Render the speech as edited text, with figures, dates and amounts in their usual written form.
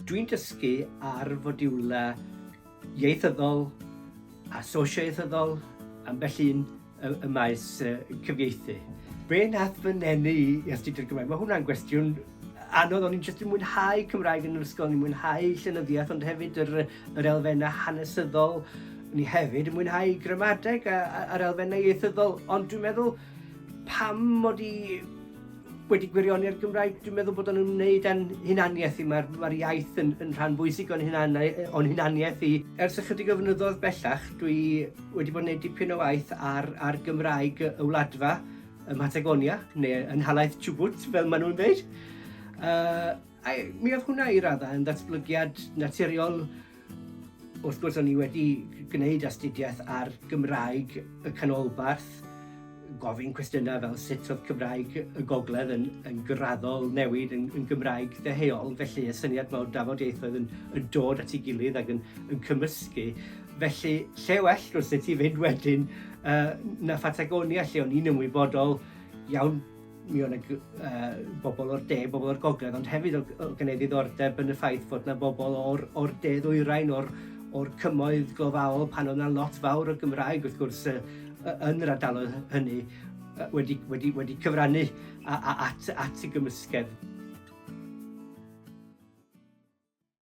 Dwi'n dysgu ar fodiwlau ieithyddol a sosioieithyddol, ambell un y maes cyfieithu. Be nath fy nenu i i astudio'r Gymraeg? Mae hwnna'n gwestiwn anodd, o'n i'n jyst yn mwynhau Cymraeg yn yr ysgol, o'n i'n mwynhau llenyddiaeth, ond hefyd yr, yr elfennau hanesyddol, o'n i hefyd yn mwynhau gramadeg a'r elfennau ieithyddol, ond dwi'n meddwl pam mod i wedi gwirioni ar Gymraeg, dwi'n meddwl bod o'n ymwneud â'n hunaniaeth i. Mae'r mae iaith yn, yn rhan bwysig o'n, hunan, o'n hunaniaeth i. Ers ychydig o flynyddoedd bellach, dwi wedi bod yn gwneud dipyn o waith ar, ar Gymraeg y Wladfa ym Mhatagonia, neu yn nhalaith Chubut, fel maen nhw'n dweud. Uh, a mi oedd hwnna i raddau yn ddatblygiad naturiol. Wrth gwrs, o'n i wedi gwneud astudiaeth ar Gymraeg y Canolbarth, gofyn cwestiynau fel sut oedd Cymraeg y Gogledd yn, yn graddol newid yn, yn Gymraeg ddeheuol, felly y syniad mawr dafodieithoedd yn, yn dod at ei gilydd ac yn, yn cymysgu. Felly, lle well wrth sut i fynd wedyn uh, na Phatagonia, lle o'n i'n ymwybodol iawn mi oedd yna uh, bobl o'r de, bobl o'r gogledd, ond hefyd oedd gen i ddiddordeb yn y ffaith fod yna bobl o'r, or de ddwyrain, o'r, or cymoedd glofaol, pan oedd yna lot fawr o Gymraeg, wrth gwrs, uh, yn yr ardaloedd hynny, uh, wedi, wedi, wedi cyfrannu a, a, at, at y gymysgedd.